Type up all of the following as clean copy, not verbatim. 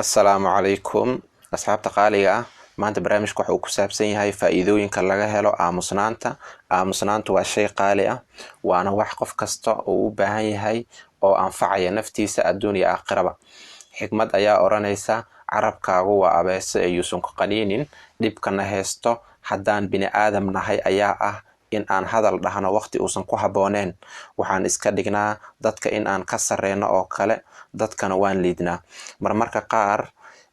Assalaamu calaykum, asxaabta qaaliga ah. Maanta barnaamijka waxa uu ku saabsan yahay faa'iidooyinka laga helo aamusnaanta. Aamusnaantu waa shay qaali ah, waana wax qof kasta uu u baahan yahay oo anfacaya naftiisa adduun iyo aakhiraba. Xikmad ayaa odhanaysa: "Carabkaagu waa abeeso ee yuusan ku qaniinin." Dhibkana haysto haddaan bini aadam nahay ayaa ah in aan hadal dhahno waqti uusan ku habbooneen. Waxaan iska dhignaa dadka in aan ka sarreyno oo kale, dadkana waan liidnaa. Marmarka qaar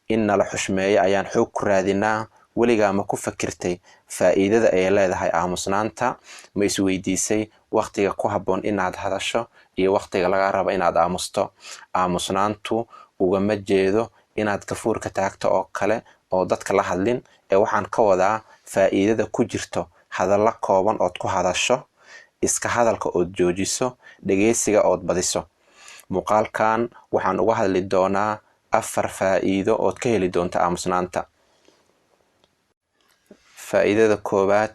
in nala xushmeeyo ayaan xoog ku raadinaa. Weligaa ma ku fakirtay faa'iidada ay leedahay aamusnaanta? Ma isweydiisay waqtiga ku habboon inaad hadasho iyo waqtiga laga rabo inaad aamusto? Aamusnaantu ugama jeedo inaad gafuurka taagto oo kale oo dadka la hadlin, ee waxaan ka wadaa faa'iidada ku jirto hadallo kooban ood ku hadasho, iska hadalka ood joojiso, dhegeysiga ood badiso. Muuqaalkan waxaan uga hadli doonaa afar faa'iido ood ka heli doonto aamusnaanta. Faa'iidada koowaad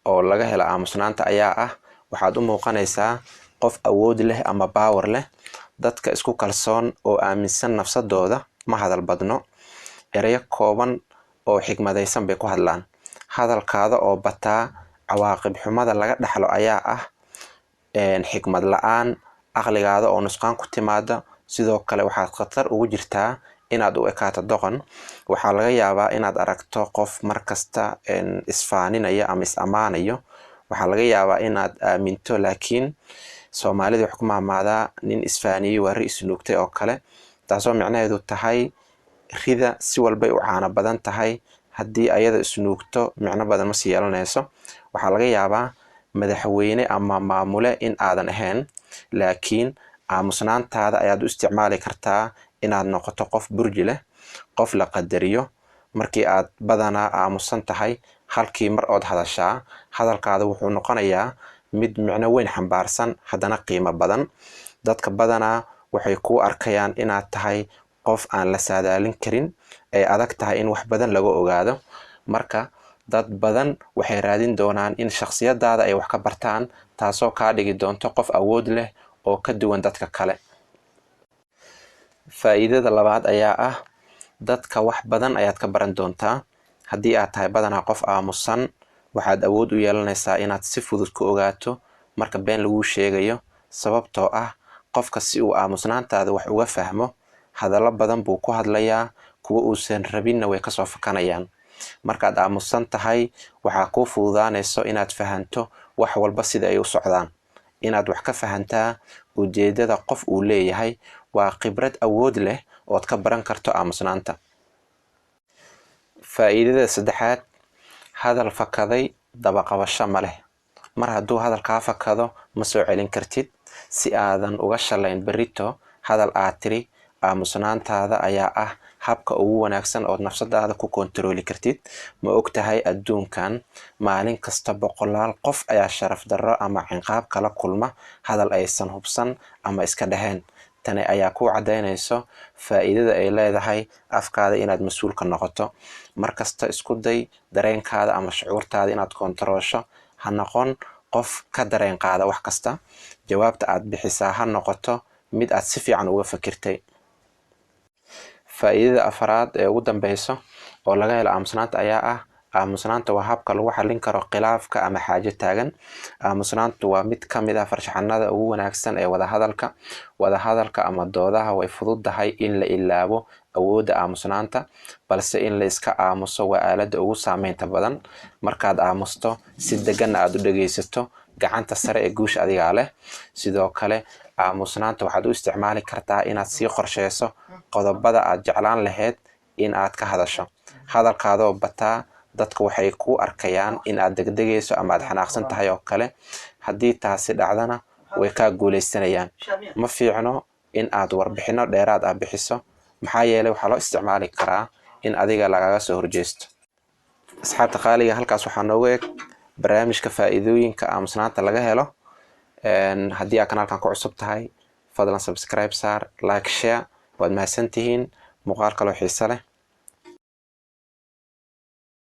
oo laga helo aamusnaanta ayaa ah: waxaad u muuqanaysaa qof awood leh ama power leh. Dadka isku kalsoon oo aaminsan nafsadooda ma hadal badno. Ereyo kooban oo xigmadaysan bay ku hadlaan. Hadalkaada oo bataa, cawaaqib xumada laga dhaxlo ayaa ah xikmad la-aan, aqligaada oo nusqaan ku timaada. Sidoo kale waxaad khatar ugu jirtaa inaad u ekaato doqon. Waxaa laga yaabaa inaad aragto qof markasta isfaaninaya ama is ammaanayo. Waxaa laga yaabaa inaad aaminto, laakiin Soomaalida wax ku mahmaadaa: "Nin isfaaniyey waa ri isnuugtay" oo kale, taasoo micnaheedu tahay rida si walbay u caano badan tahay, haddii ayada isnuugto micno badan ma sii yeelanayso. Waxaa laga yaabaa madaxweyne ama maamule in aadan ahayn, laakiin aamusnaantaada ayaad u isticmaali kartaa inaad noqoto qof burji leh, qof la qadariyo. Markii aad badanaa aamusan tahay, halkii mar ood hadashaa, hadalkaada wuxuu noqonayaa mid micno weyn xambaarsan, haddana qiimo badan. Dadka badanaa waxay kuu arkayaan inaad tahay qof aan la saadaalin karin, ay adag tahay in wax badan laga ogaado. Marka dad badan waxay raadin doonaan in shakhsiyadaada ay wax ka bartaan, taasoo kaa dhigi doonto qof awood leh oo ka duwan dadka kale. Faa'iidada labaad ayaa ah: dadka wax badan ayaad ka baran doontaa. Haddii aad tahay badanaa qof aamusan, waxaad awood u yeelanaysaa inaad si fudud ku ogaato marka been laguu sheegayo, sababtoo ah qofka si uu aamusnaantaada wax uga fahmo, hadallo badan buu ku hadlayaa, kuwa uusan rabinna way kasoo fakanayaan. Markaad aamusan tahay, waxaa kuu fududaanayso inaad fahanto wax walba sida ay u socdaan. Inaad wax ka fahantaa ujeedada qof uu leeyahay waa khibrad awood leh ood ka baran karto aamusnaanta. Faa'iidada saddexaad: hadal fakaday dabaqabasho ma leh. Mar hadduu hadal kaa fakado, ma soo celin kartid. Si aadan uga shalayn berrito hadal aad tiri, aamusnaantaada ayaa ah habka ugu wanaagsan ood nafsadaada ku kontarooli kartid. Ma og tahay adduunkan maalin kasta boqolaal qof ayaa sharaf darro ama cinqaab kala kulma hadal aysan hubsan ama iska dhaheen? Tani ayaa kuu caddaynayso faa'iidada ay leedahay afkaada inaad mas-uulka noqoto. Markasta isku day dareenkaada ama shucuurtaada inaad kontaroosho. Ha noqon qof ka dareen qaada wax kasta. Jawaabta aad bixisaa ha noqoto mid aad si fiican uga fakirtay. Faa'iidada afaraad ee ugu dambeyso oo laga helo aamusnaanta ayaa ah: aamusnaanta waa habka lagu xallin karo khilaafka ama xaajo taagan. Aamusnaantu waa mid ka mid ah farshaxanada ugu wanaagsan ee wadahadalka. Wadahadalka ama doodaha way fududahay in la ilaabo awoodda aamusnaanta, balse in la iska aamuso waa aaladda ugu saameynta badan. Markaad aamusto, si deganna aad u dhegeysato, gacanta sare ee guusha adigaa leh. Sidoo kale aamusnaanta waxaad u isticmaali kartaa inaad sii qorsheyso qodobada aad jeclaan lahayd in aad ka hadasho. Hadalkaadoo bataa, dadka waxay kuu arkayaan in aad degdegayso ama aad xanaaqsan tahay oo kale. Haddii taasi dhacdana, way kaa guuleysanayaan. Ma fiicno in aad warbixino dheeraad ah bixiso, maxaa yeelay waxaa loo isticmaali karaa in adiga lagaga soo horjeesto. Asxaabta qaaliga, halkaas waxaa noogu eg barnaamijka faa'iidooyinka aamusnaanta laga helo. Haddii aad kanaalkan ku cusub tahay, fadlan subscribe saar, like, share. Waad mahadsantihiin. Muuqaal kaloo xiise leh.